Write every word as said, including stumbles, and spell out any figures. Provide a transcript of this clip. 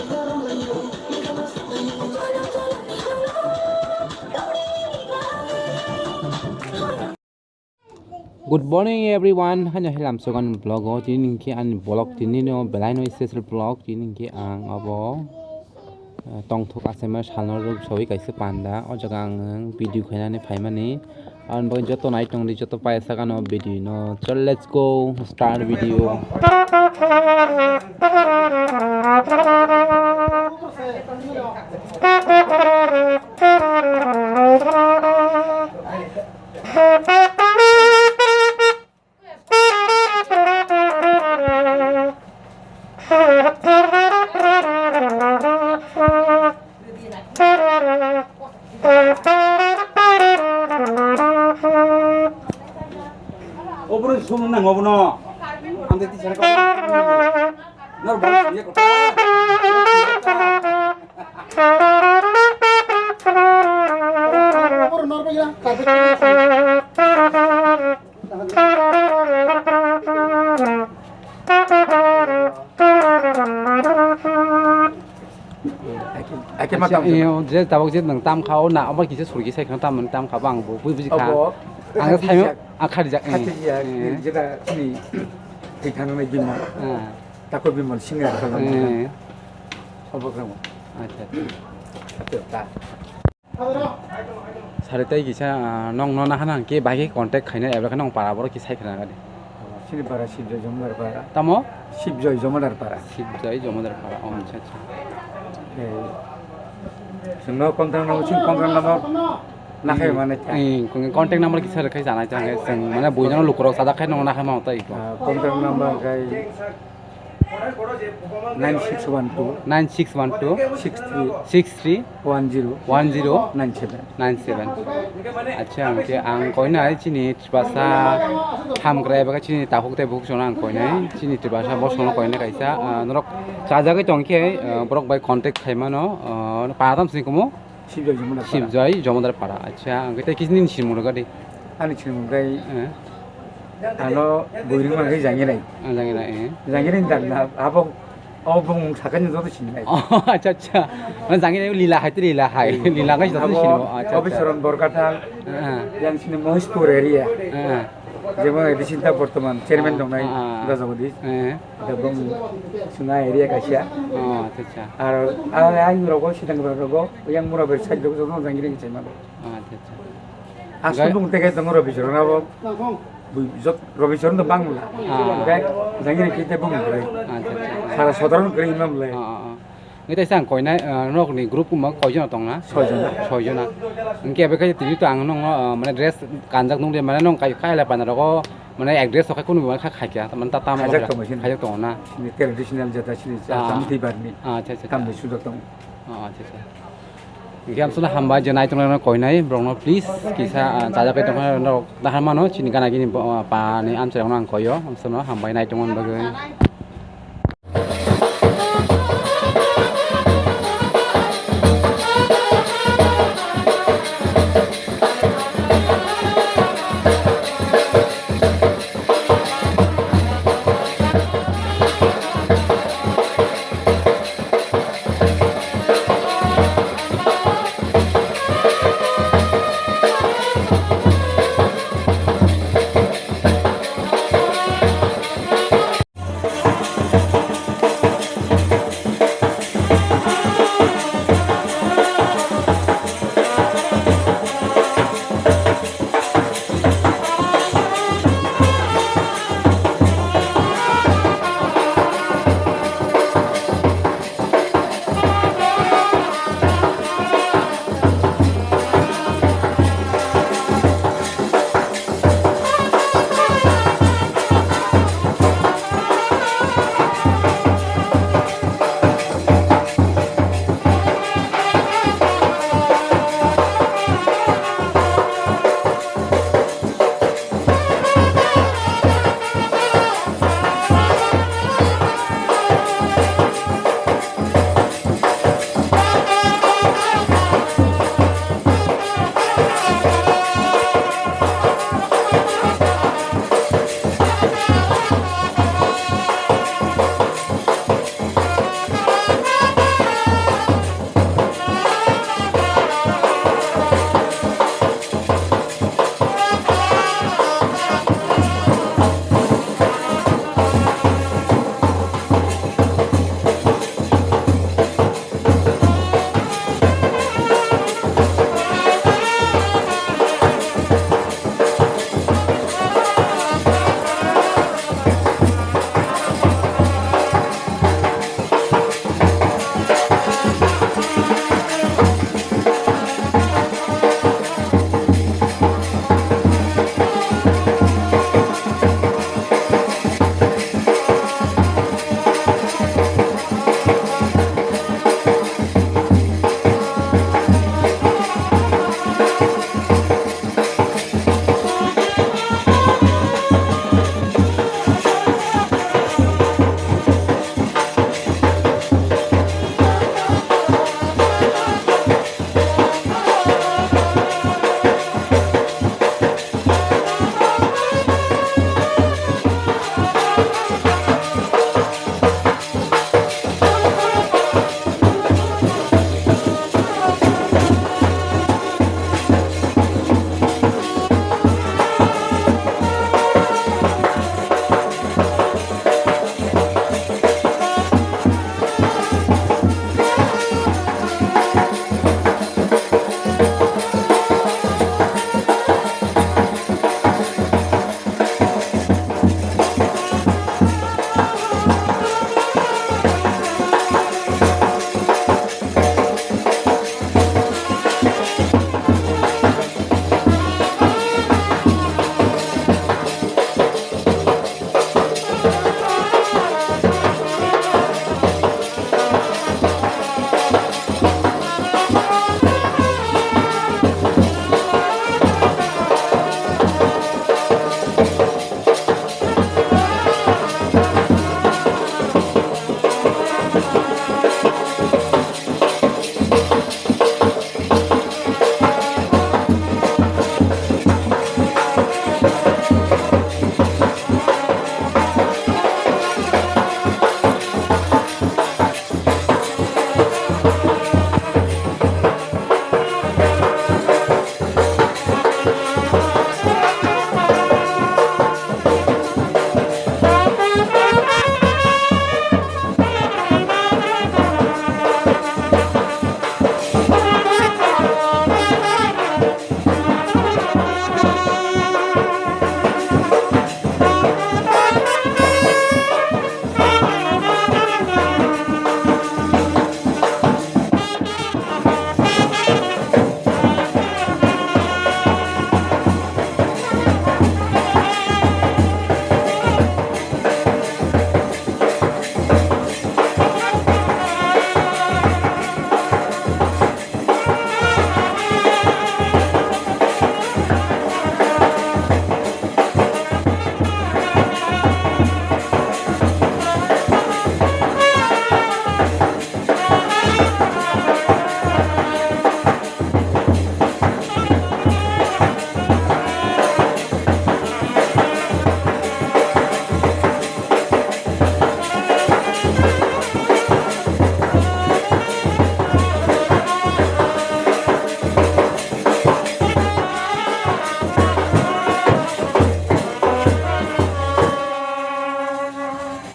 Good morning everyone, haino helam sogan vlog o tini hwnkhe ani vlog tini no belai no special vlog tini hwnkhe ang abo, eh, tongthok achaima salno rwk sawi kaisa panda o jaga ang video khainani phaimani. Ang bagwi joto nai tongdi, joto paisa gano video no. Chal, let's go, start video. Obo sung nang obo no. Ang de tisana ko. Nor bo ye ko. Obo nor bo ya. Aike ma Acha, tam eh, je tabok je nwng tam kha, o na, omo kisa surgi sai khna tam, tam kha, bang bo bui buji kha. Obo, ang khatijak. Sai, a khatijak, eh. Khatijak, eh. Jeta chini thwi thang nai bimol. Eh. Tako bimol singa khalam. Eh. Obo kamo. Acha, acha. Acha, ta. Sari tei kisa, ah, nong no nahana hwnkhe bai khe contact khaina eba khe nong para borok khe sai khna gadi. Chini para Sibjoi Jomodar para. Tamo? Sibjoi Jomodar para. Sibjoi Jomodar para. Oh, acha, acha. Eh, chwngno contract number, chini contract number nakhai mane kya? Eh, contact number kisa rwkhai janai chang, chwng mane buino lukurok sajak khai nong nakhai mano tai ko. Ah, contract number khai nine six one two. Nine six one two. Six three. Six three. One zero. One zero. Nine seven. Nine seven. Acha, ang khe ang koinai chini Tripasa hamkrai eba khe chini takhuk tei bukhuk songno ang koinai. Chini Tripasa bosongno koinai kaisa, ah, norok chajagwi tong khe, ah, borok bai contact khai mano, ah, para tam sini kumo? Sibjoi Jomodar para. Sibjoi Jomodar para. Acha, ang khe tei kisa nini sinimung rwgadi. Ani sinimung khai Eh. Ano buini mangkhe Jangirai. Ah, Jangirai, eh. Jangirai ni dan na abo o bung sakani joto sinai. Oh, acha, acha. Mane Jangirai lila hai, lila hai. Lila ngai joto sinai. Acha, acha. Obisoron Borkathal. Ah. Yang sini Mohishpur area. Ah. Jemon edi sinta bortoman chairman dongnai Ah, ah. Dajagodi. Eh. Dabong suna area kaisa. Oh, acha, acha. Ar ang rogo sidang rogo yang mura ber side rogo joto Jangirai ni chairman. Acha, acha. Aswk Gai- bung tege tongo Robi Charan abo. Bui jot Robi Charan to bang mula. Ah. Gai jangiri kite bung mula. Acha, acha. Sara sodron kri imam le. Ah, ah, ah. Ngi tai sang koinai, ah, nok ni group ma koi jona tong na? Soi jona. Soi jona. Engke abe kai tini to ang nong, ah, mane dress kanjak nung de mane nong kai kai le pana rogo mane ek dress to kai kunu mane khai khai kya, mane ta tamo Khajak tong sini. Khajak tong na. Sini traditional jata sini Ah. Cham ti barni. Ah, acha, acha, Tam acha. Ni sujak tong. Ah, acha, acha. Hingke amsano hambai je naitongrokno koinai borokno please kisa, ah, chajaknai tongkha norok dahar mano chini gana gini bo, ah, pani amchairokno ang koio amsano hambai naitongmani bagwi.